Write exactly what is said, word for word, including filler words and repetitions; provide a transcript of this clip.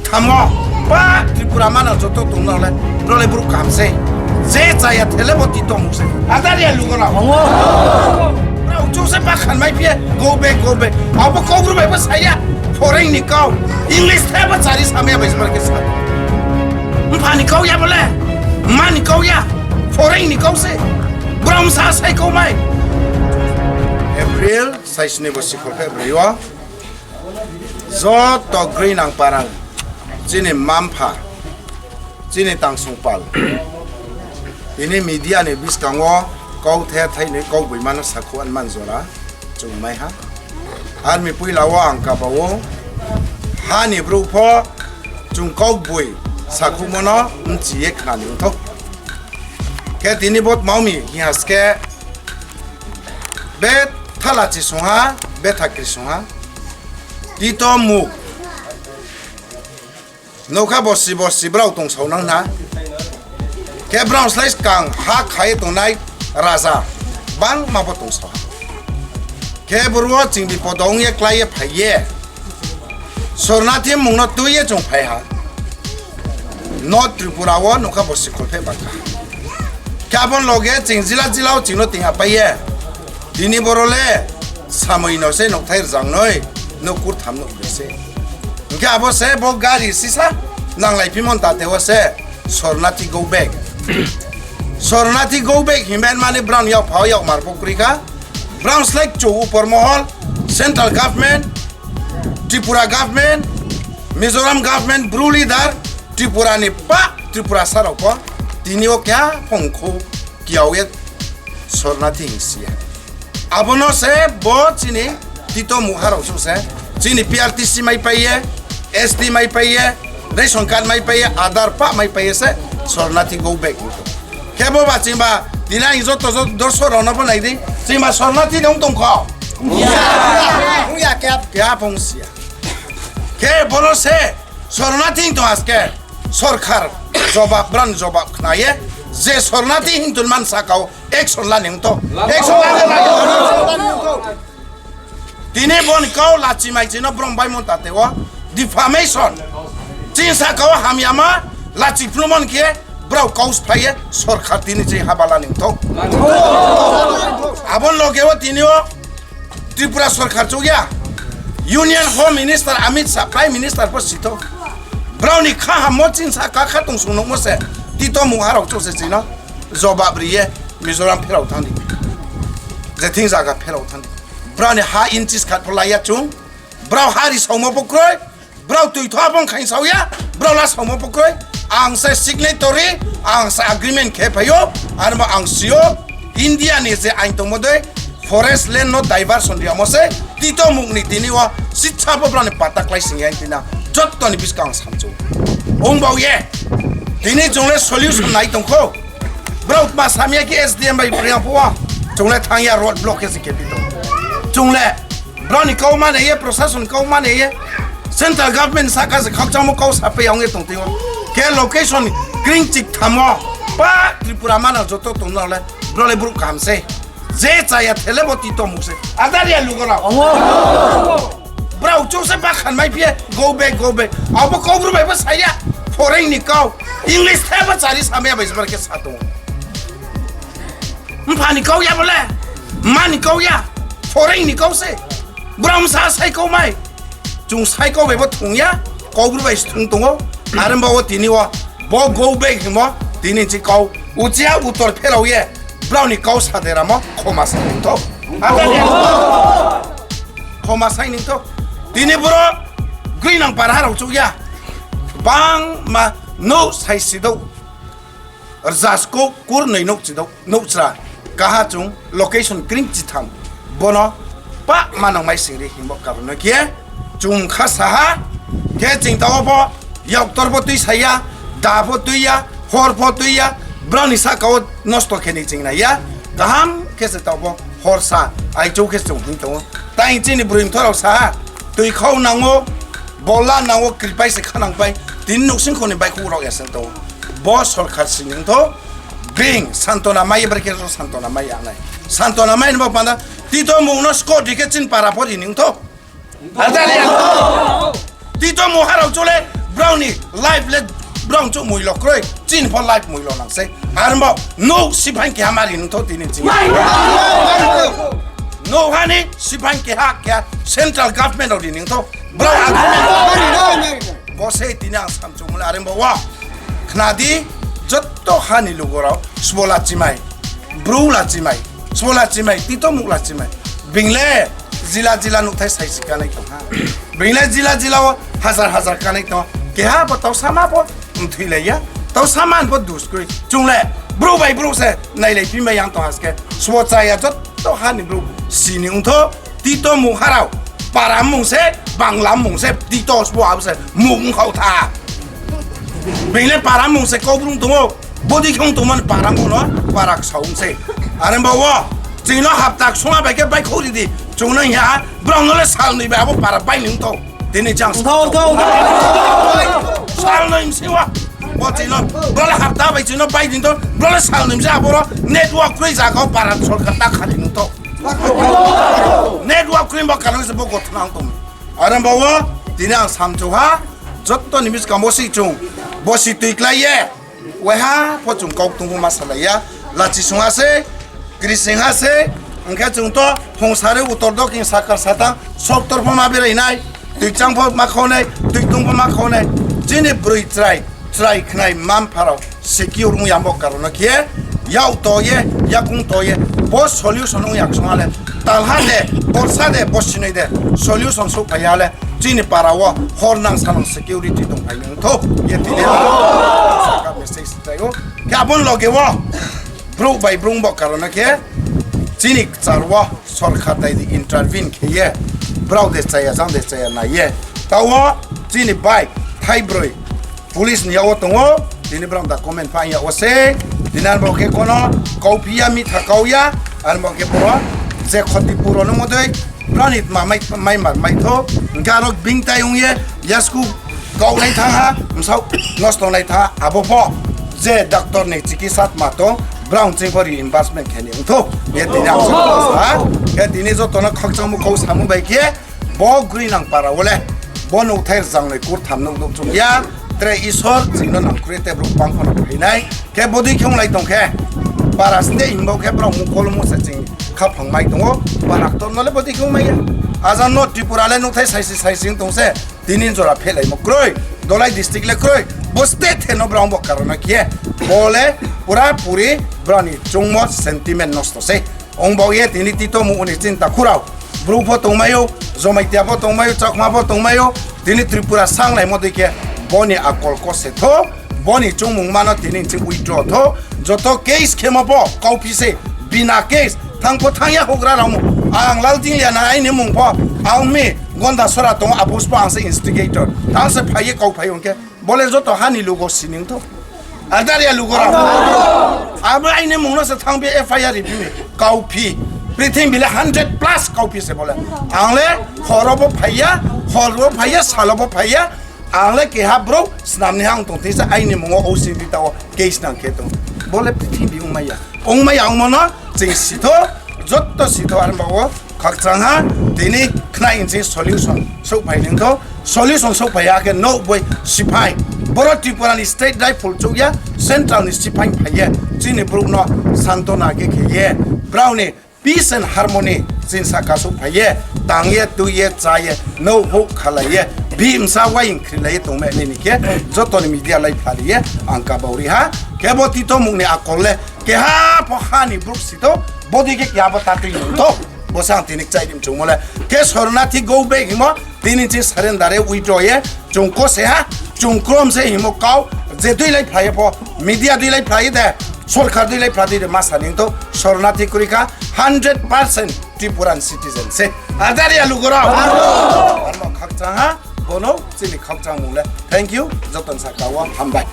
Thamo, ba Tripura mana joto tongna le, role buru kam se. Je chaya thele bo ti tong se. Adaria lugo na. Rao chu se ba khan mai phe, go back, go back. Abo kok ru bai ba saya, foreign ni kau. English the ba chari samya bai sar ke sa. Mphani kau ya bole, mani kau ya, foreign ni kau se. Brom sa sai kau mai. April, sai sini bo sikhol February o. Joto grinang parang, chini mampha, chini tangsung pal. Tini media ni biskango kau the thaini kau bui mano sakhuan man jora chungmai ha. Armi puila o ang kabao hani bru pho chung kau bui sakhu mono mchi ye khani thok. Khe tini bot maumi hihaske be thala chi sungha, be thakri sungha. Tito muk. Nokha bosi bosi brao tong saunang na. Khe brao slai kang ha khai tongnai raja. Bang ma bo tong sa. Khe boro ching bipod ong ye klai ye phai ye. Sornathi mungno twi ye chung phai ha. North Tripura o nokha bosi khol phe baka. Khe abon loge ching jila jila o chingno ting apai ye. Tini boro le samui no se nokthai rwjang noi, nok kurtham nok ri se. Hingke abo se bo gari sisa nanglai phimon ta teo se Sornathi go back. Sornathi go back himben mani brown yok phao yok mar pokri kha. Brown slek chu upor mohol, central government, Tripura government, Mizoram government, bru leader, Tripura ni pa, Tripura sarok po, tini o kya phongkhu. Kiawe Sornathi hingsiya. Abono se bo chini tito muharok su se chini P R T C mai paiye, S T mai paiye, ration card mai paiye, Aadhaar pa mai paiye se Sornathi go back. Kebo ba chingba tini ang joto joto dorso rono bo nai di chingba Sornathi dong tong kho. Ya. Ya kya kya pongsiya. Ke bono se Sornathi to aske sorkar jobab bran jobab khnaye je Sornathi hintun man sakao action la ning to. Action la ning to. Tini bon kau lachi mai chino brom bai mon tate o defamation. Chin sakao hamyama lachi plumon khe brao kaus phaye sorkar tini chi habala ning to. Abon loge o tini o Tripura sorkar chukya, Union Home Minister Amit Shah, Prime Minister po sito. Brao ni kha hammo chinsa kha kha tong sung nungmo se, tito muharok chuk se chino, jobab riye, Mizoram pherao thangdi. Je thing jaga pherao thangdi. Brao ni ha inches khat pho laiya chung, brao ha ri saumo po kroi, Brao twi tho abong khain saoya, brao la samo pokoi, ang se signatory, ang se agreement khe phaio, armo ang sio, India ni je ain tongmo dei, forest land no diversion riamo se, tito mukni tini o, sitsa bo brao ni pata klai sing yang tina, jotto ni biskang ang samchu. Ong bao ye, tini chungle solution nai tongkho, brao ma samya ki S D M bai priya phuwa, chungle thangya road block khe se kepito. Chungle, Brao ni kau mane ye, prosason kau mane ye, central government saka se khakchangmo kau sape yang ye tong tio. Ke location kring chik thamo, pa Tripura mana joto tong nale, brao le bru kam se. Je chaya thele bo tito muk se. Adaria lugo na. Brao chuk se pa khan mai pie, go back, go back. Abo kau bru bai bo saya, foreign ni kau. English the bo chari samya bai se bar ke sa tong. Mphani kau ya bole, mani kau ya, foreign ni kau se. Brom sa sai kau mai. Chung sai kau bai bo thung ya, kau bru bai thung tongo. Arem ba o tini o, bo go back himo, tini chi kau. Uchia utor pherao ye, brao ni kau sa deramo, khoma sa ning to. Khoma sai ning to. Tini bro, grinang par harau chuk ya. Bang ma no sai sidau. Rjasko kurnwi nukchidok, nukchra, kaha chung location kring chitham, bono pa manang mai singri himbo karono khe chung kha saha, khe ching tao bo yoktor bo twi saya, da bo twi ya, hor bo twi ya, broni saka o nosto khe ni ching nai ya, kaham khe se tao bo hor sa, ai chou khe chung hing tongo, tai chini bwrwi mtho rok saha, twi khau nango, bola nango, kripai se khanang pai, tini nuksing khoni bai khuk rok ya seng tongo. Bo sorkar sining tho, bing santona mai ber khe santona mai anai. Santona mai bo panda, tito mung no sko dike chin para pori ning tho. Adali ang tho. Tito muharok chole, bro Life le brong chu muilo kroi, chin pho life muilo nang se. Armo no siphang keha mari nung tho tini ching. No hani siphang keha keha central government odi nung tho. Brong agreement. Bo se tini ang samchung mula arembo wa. Khnadi jotto hani lugorao sbola chimai. Bru la chimai, sbola chimai, tito muk la chimai. Bingle jila jila nukthai saisi kanai tong ha. Bingle jila jila o hajar hajar kanai tong. Keha bo tau sama bo mthwi lai ya. Tau sama bo dus kri. Chungle bru bai bru se nailai phi mai yang tong haske. Sbo chaya jotto hani bru sini ungtho. Tito mungharao para mung se, bangla mung se, tito sbo abo se mung khau tha. Bele para mung se kobrung tongo, bodi khong tongman para mung no para saung se. Are bawo, chino haptak sunga bai ke bai khori di, chungna ya, brong no le sal ni ba abo para bai ning tong. Tini chang. Thong, thong, thong. Sal no imsiwa. Bo chino, bro le hapta bai chino bai din to, bro le sal nimse aboro network kwrwi jaga o para sorkar ta khali nung to. Network kwrwi bo karon se bo gothna ang tong. Are bawo, tini ang samchu ha, jotto ni miskang bo si chung, bo si twi klai ye. Waiha pho chung kok tungbo ma salai ya, lachi sung ase, Krising ha se, hwnkhe chwng to hong sari utor dokhin sakar satang sok torpho ma berai nai, twi chang pho ma khonai, twi tung pho ma khonai. Chini bwrwi chwrai, chwrai khnai man pharao secure wng ya bo karon no khe, yak to ye, yakung to ye, bo solution wng yak song ale, talha de, borsa de, bo sinoi de, solution sok phai ya le, chini para o hor nang sanang security tong phai nang tho, ye tini message thaio, khe abon loge o. Bruk bai brung bo karon khe chini kchar o sorkar dai di intervene khe ye brao de chaya jang de chaya nai ye. Tao chini bai thai broi police ni yago tongo, tini brao da comment pa ya o se, tini ar bo khe kono kau phi ya mi tha kau ya, ar bo khe boro je khoti puro no modoi Pranit ma mai, mai mar mai tho, garok bing tai ung ye, yasku kau nai thang ha, msau nosto nai thang ha, abo pho, je doctor ni chikisa ma tong, brao ching pho reimbursement khe ni ung tho, ye tini ang sa ha, ye tini joto no khakchang mu kau samu bai khe, bo gri nang para wole, bo nuk thai rjang nai kur tham nuk nuk chung ya, tre isor ching no nang kre te bruk bang pho no phai nai, Khe bodi khe wnglai tong khe, para side himbo khe borok mung kolomo se chwng kha phang mai tongo, para ktor no le bodi khe wngmai ya. Ajan no Tripura le nukthai saisi saisi wng tong se, tini jora phelai mo kroi, Dolai district le kroi, bo state he no borok bo karona khe, bo le pura puri borok ni chungmo sentiment nosto se. Ong bo ye tini tito mu uni chinta khurao. Bru pho tongmaio, Jamatia pho tongmaio, Chakma pho tongmaio, tini Tripura sang lai mo doi khe boni akol ko se tho, boni chungmung mano tini ching withdraw tho, joto case khemo pho kauphi se, bina case, thang pho thang ya hugra ramo, ang Lal Jingliana aini mung pho, ang mi Gonda Sora tongo, apus pho ang se instigator, ang se phai ye kau phai ong khe. Bole joto hani lugo sining tho. Adaria lugo ra. Abo aini mungno se thang bi F I R ripimi. Kauphi. Prithim bile hundred plus kauphi se bole. Angle horo bo phaiya, horo bo phaiya, salo bo phaiya. Angle keha bro snamni hang tong thisa aini mungo O C D tao case nang khe tong. Bole prithim bi ungmaya. Ungmaya ungmono ching sitho, jotto sitho ar bawo. Khakchangha tini khna inchi solution sok phai ningkho. Solution sok phai ya khe no boi siphai. Boro Tripura ni state rifle chukya, central ni siphai phaiya. Chini borok no santona khe kheye. Brao ni peace and harmony chinsa kasuk phaiye. Tangye, tuye, chaye, no huk khalaye. Bhimsa waying khrilaye tongme nini khe. Joto ni media lai phaliye. Ang kabauri ha. Kebo tito mungni akol le. Keha pho hani bruk sito, bodi khe keha pho tatwi nung tho. Bo sang tini chai dim chung mole. Khe Sornathi go back himo, tini chi surrender e withdraw ye, chung ko se ha, chung krom se himo kau, je dui lai phlai pho, media dui lai phlai de, sorkar dui lai phlai de, ma sa ning tho, Sornathi kuri kha, hundred percent Tripuran citizen se. Adaria lugurao. Armo khakchang ha, bono chini khakchang mung le. Thank you, joton sa kawa, hambai.